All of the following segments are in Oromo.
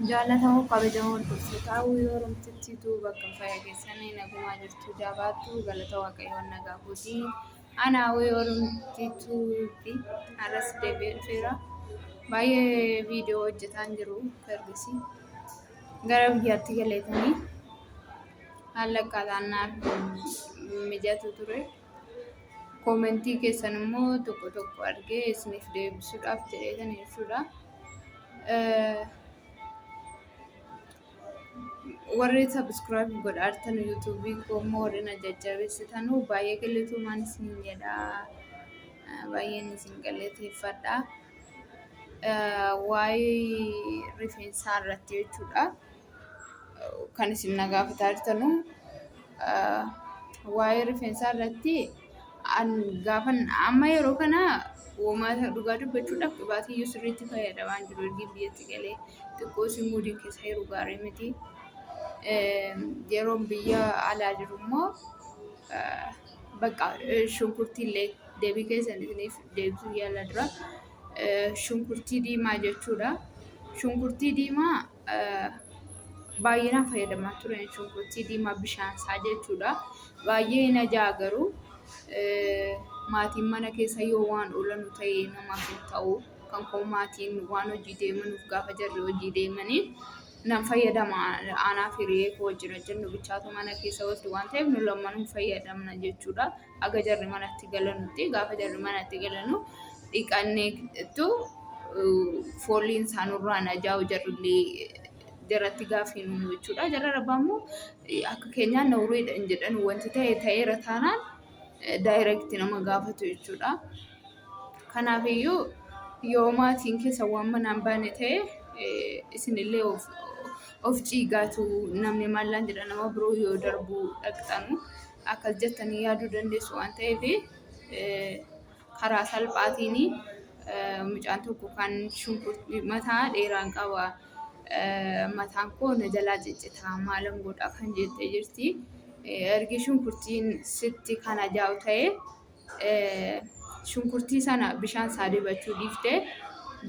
Jaallatamoo kabajamoo hordoftoota hawwii Oromtittiitu bakka fayyaa keessanii nagumaa jirtu jabaattu galata Waaqayyoon nagaa kooti. Ana hawwii Oromtittuuti har'as deebi'ee dhufeera. Baay'ee viidiyoo hojjetaan jiru ergasii gara biyyaatti galeetanii haala akkaataan naaf mijatu ture. Koomentii keessan immoo tokko tokko argee isiniif deebisuudhaaf jedheetan jechuudha. Warri subscribe godhaartan yuutuubii koo immoo warri na jajjabeessitan baay'ee galatoomaan isiniin jedha. Baay'een isin galateeffadha. Waa'ee rifeensaa irratti jechuudha. Kan isin na gaafataa jirtanu waa'ee rifeensaa irratti an gaafan amma yeroo kana womaa dhugaa dubbachuudhaaf qibaatii iyyuu sirriitti fayyadamaa hin jiru ergi biyyatti galee xiqqoo si muudiin keessa jiru gaarii miti. Yeroon biyya alaa jiru immoo bakka shunkurtii illee deebii keessan isiniif deebisuu yaala dura. Shunkurtii diimaa jechuudha. Shunkurtii diimaa baay'inaan fayyadamaa turan shunkurtii diimaa bishaan isaa jechuudha. Baay'ee hin ajaa'a garuu maatiin mana keessa yoo waan oolanu ta'e namaaf hin ta'u. Kan koo maatiin waan hojii deemanuuf gaafa jarri hojii deemanii nan fayyadama. Anaaf hiriyee koo wajjin hojjennu bichaatu mana keessa oolti waan ta'eef nu lammanuu fayyadamna jechuudha. Haga jarri manatti galanutti gaafa jarri manatti galanu dhiqanneetu fooliin isaa nurraa hin ajaa'u jarrillee jaratti gaaffii hin uumu jechuudha. Jarra rabbaa immoo akka keenyaa nawriidha hin jedhan wanti ta'e ta'eera taanaan daayirekti nama gaafatu jechuudha. Kanaafiyyuu yoo maatiin keessa waan manaan baane ta'e isinillee of ciigaatu namni maallaan jedha nama biroo yoo darbu dhaqxanu akkas jettanii yaaduu dandeessu waan ta'eef karaa salphaatiin mucaan tokko kan shunkurtii mataa dheeraan qaba. Mataan koo na jalaa ciccita maalan godha kan jettee jirti. Ergi shunkurtiin sitti kan ajaa'u ta'e shunkurtii sana bishaan isaa dibachuu dhiiftee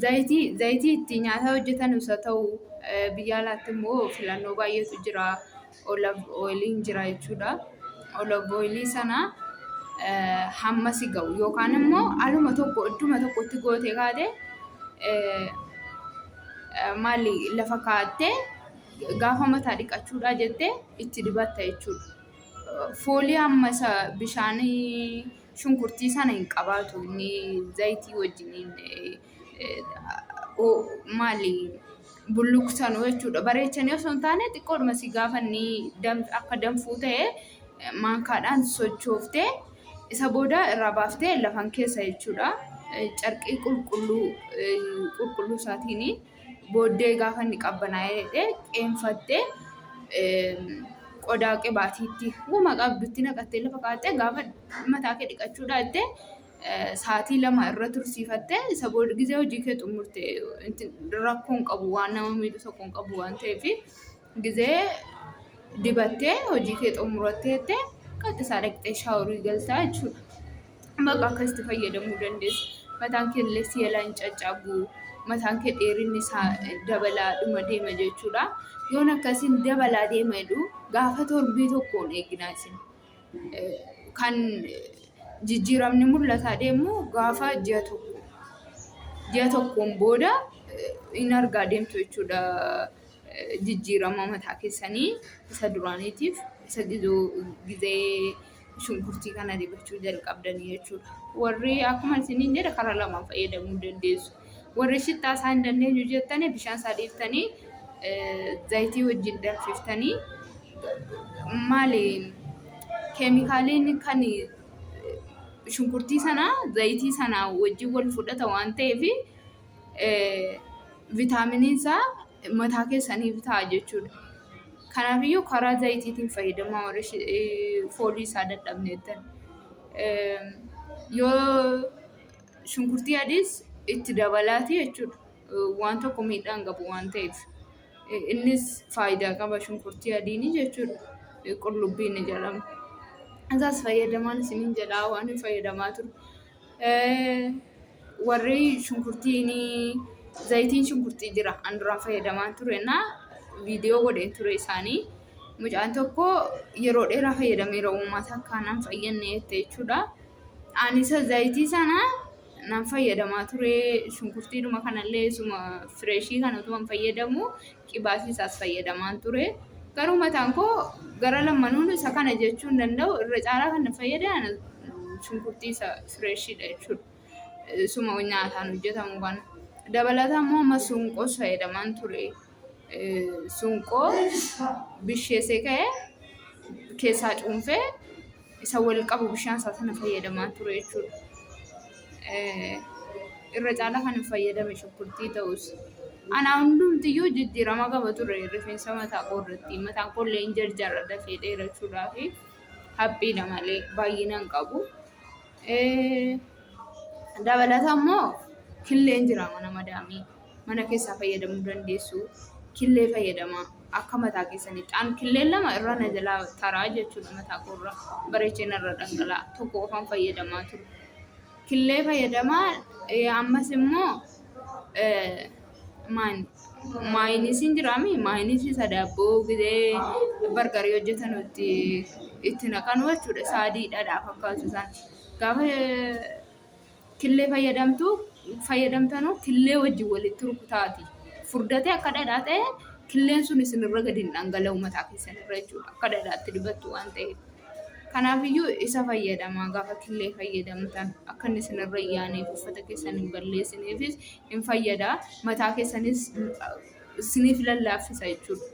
zayitii zayitii itti nyaata hojjetanus haa ta'u biyya alaatti immoo filannoo baay'eetu jira. Olive oiliin jira jechuudha. Olive oilii sana hamma si ga'u yookaan immoo aluma tokko idduma tokkotti gootee kaate maali lafa kaa'attee gaafa mataa dhiqachuudhaa jettee itti dibatta jechuudha. Foolii hamma isa bishaanii shunkurtii sana hin qabaatu inni zayitii wajjiniin maali bulluqsanu jechuudha. Bareechanii osoo hin taane xiqqoodhuma si gaafa inni akka danfuu ta'e maankaadhaan sochooftee isa booda irraa baaftee lafan keessa jechuudha. Carqii qulqulluu qulqulluu isaatiin booddee gaafa inni qabbanaa'ee jedhee qeenfattee qodaa qibaatiitti wama qabdutti naqattee lafa kaa'attee gaafa mataa kee dhiqachuudhaa jettee sa'aatii 2 irra tursiifattee isa booda gizee hojii kee xumurte rakkoo hin qabu waan nama miidhu tokko hin qabu waan ta'eef gizee dibattee hojii kee xumurattee jettee qaxxisaa dhaqxee shaaworii galtaa jechuudha. Bakka akkasitti fayyadamuu dandeessa. Mataan kee illee si jalaa hin caccabu. Mataan kee dheerinni isaa dabalaa dhuma deema jechuudha. Yoon akkasiin dabalaa deema jedhu gaafa torbii tokkoon eeginaa isin. Kan jijjiiramni mul'ataa deemu gaafa ji'a tokko. Ji'a tokkoon booda hin argaa deemtu jechuudha. Jijjiirama mataa keessanii isa duraaniitiif isa gizee shunkurtii kana dibachuu jalqabdanii jechuudha. Warri akkuma isiniin jedhe karaa lamaan fayyadamuu dandeessu. Warri shittaa isaa hin dandeenyu jettanii bishaan isaa dhiiftanii zayitii wajjin danfiftanii maali keemikaaliin kan shunkurtii sana zayitii sana wajjin wal fudhata waan ta'eef vitaaminiin isaa mataa keessaniif ta'a jechuudha. Kanaafiyyuu karaa zayitiitiin fayyadamaa warri foolii isaa dadhabneettan. Yoo shunkurtii adiis itti dabalaati jechuudha. Waan tokko miidhaa hin qabu waan ta'eef. Innis faayidaa qaba shunkurtii adiin jechuudha. Qullubbii inni jedhamu. Isaas fayyadamaan isiniin jedhaa waan hin fayyadamaa ture. Warri shunkurtiin zayitiin shunkurtii jira an duraan fayyadamaan ture na viidiyoo godheen ture isaanii. Mucaan tokko yeroo dheeraa fayyadameera uummata akka nan fayyadne jette jechuudha. Ani isa zayitii sana nan fayyadamaa ture shunkurtiidhuma kanallee isuma fireeshii kana utuma fayyadamu qibaatii isaas fayyadamaan ture. Garuu mataan koo gara lammanuun isa kana jechuu hin danda'u irra caalaa kan na fayyade ana shunkurtii isa fireeshiidha jechuudha. Isuma nyaataan hojjetamu kana. Dabalataan immoo amma suunqoos fayyadamaan ture. Suunqoo bisheessee ka'ee keessaa cuunfee isa wal qabu bishaan isaa sana fayyadamaa ture jechuudha. Irra caalaa kan fayyadame shunkurtii ta'us. Anaa hundumtiyyuu jijjiirama qaba ture rifeensa mataa koo irratti. Mataan koo illee hin jarjara dafee dheerachuudhaaf haphiidha malee baay'ina hin qabu. Dabalataan immoo killeen jira mana madaamii. Mana keessaa fayyadamuu dandeessu. Killee fayyadamaa akka mataa keessanitti. An killeen lama irra na jalaa taraa jechuudha mataa koorra bareechee narra dhangala'a. Tokko qofaan fayyadamaa ture. Killee fayyadamaa ammas immoo maani maayinisiin jiraami maayinisii isa daabboo gizee bargarii hojjetan itti itti naqanu jechuudha. Isa adii dhadhaa fakkaatu isaan. Gaafa killee fayyadamtu fayyadamtanu killee wajjin walitti rukutaati. Furdatee akka dhadhaa ta'e killeen sun isinirra gadi hin dhangala'u mataa keessan irra jechuudha. Akka dhadhaatti dibattu waan ta'eef. Kanaafiyyuu isa fayyadamaa gaafa killee fayyadamtan akka inni isinirra hin yaaneef uffata keessan hin balleessineefis hin fayyada. Mataa keessanis isiniif lallaaffisa jechuudha.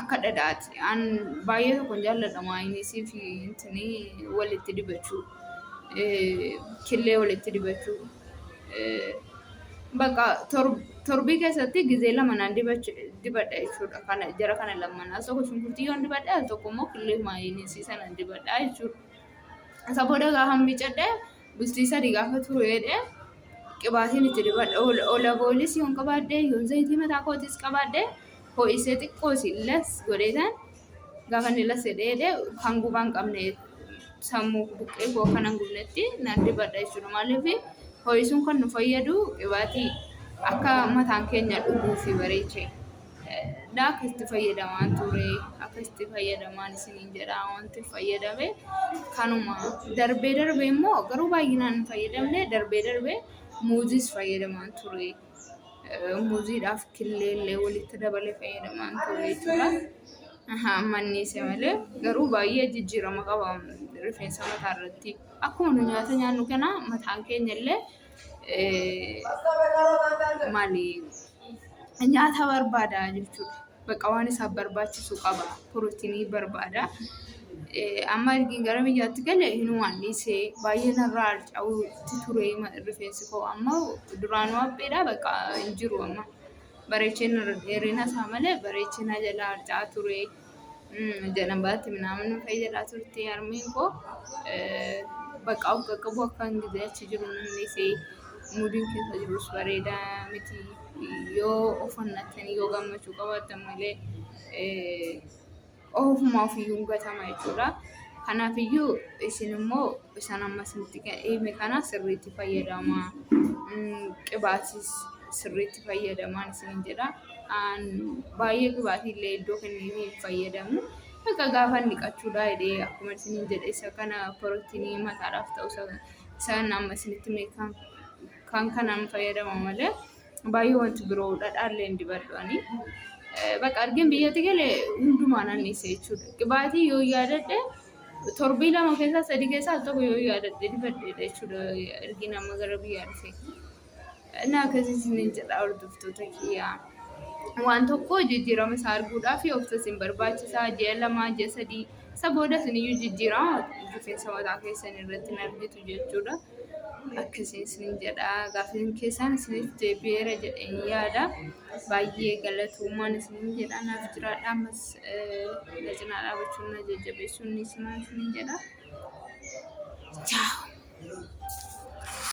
Akka dhadhaati. An baay'ee tokkon jaalladha maayinisii fi intinii walitti dibachuu. Killee walitti dibachuu. Bakka torbii keessatti gizee lama naan dibadha jechuudha. Kana jara kana lamaan al tokko shunkurtii yoon dibadhe al tokko immoo killee maayinisii sana dibadha jechuudha. Isa booda gaafa miicadhe bultii 3 gaafa turu jedhee qibaatiin itti dibadha. Olaboolis yoon qabaadhe yoon zayitii mataa kootis qabaadhe ho'isee xiqqoosi las godheetan gaafa inni las jedhee jedhee kan gubaa hin qabne sammuu buqqee koo akka nan gubnetti nan dibadha jechuudha. Maaliif ho'isuun kan nu fayyadu qibaatii akka mataan keenya dhuguu fi bareechee. Dha akkasitti fayyadamaan ture akkasitti fayyadamaan isiniin jedha wanti fayyadame kanuma darbee darbee immoo garuu baay'inaan hin fayyadamne darbee darbee muuziis fayyadamaan ture. Muuziidhaaf killee illee walitti dabalee fayyadamaan ture jechuudha. Amma inni isa malee garuu baay'ee jijjiirama qaba rifeensa mataa irratti. Akkuma nu nyaata nyaannu kana mataan keenya illee maali nyaata barbaada jechuudha. Bakka waan isaaf barbaachisu qaba. Pirootinii barbaada. Amma ergi gara biyyaatti gale hinumaan dhiisee baay'ee narraa harca'uutti ture rifeensi koo amma duraanuu hapheedha bakka hin jiru amma. Bareechee narra dheerina isaa malee bareechee na jalaa harca'aa ture. Janabaatti minaamin fa'i jedhaa turte harmeen koo bakka of qaqqabu akka hin gizee achi jiru nan dhiise. Muudiin keessa jirus bareedaa miti. Yoo of onnattanii yoo gammachuu qabaattan malee ofuma ofiiyyuu hin gatama jechuudha. Kanaafiyyuu isin immoo isaan amma isinitti hime kana sirriitti fayyadamaa. Qibaatis sirriitti fayyadamaan isiniin jedha. An baay'ee qibaatii illee iddoo kenneefii hin fayyadamu. Bakka gaafa dhiqachuudha jedhee akkuma isiniin jedhe isa kana pirootinii mataadhaaf ta'u isaan amma isinitti hime kan kanaan fayyadama malee baay'ee wanti biroo dhadhaallee hin dibadhu ani. Bakka argeen biyyatti gale hundumaa nan dhiise jechuudha. Qibaatii yoo yaadadhe torbii 2 keessaa 3 keessaa tokko yoo yaadadhe dibadheedha jechuudha ergi nama gara biyyaa dhufe. Na akkasii isiniin jedha hordoftoota kiyyaa. Waan tokko jijjiirama isaa arguudhaaf obsa isin barbaachisaa ji'a 2 ji'a 3 isa booda isiniyyuu jijjiirama rifeensa mataa keessan irratti hin argitu jechuudha. Akkasii isiniin jedha gaaffiin keessaan isiniif deebi'eera jedheen yaada. Baay'ee galatoomaan isiniin jedha naaf jiraadha ammas na cinaa dhaabachuun na jajjabeessuun ni cimaa isiniin jedha. Chaaw.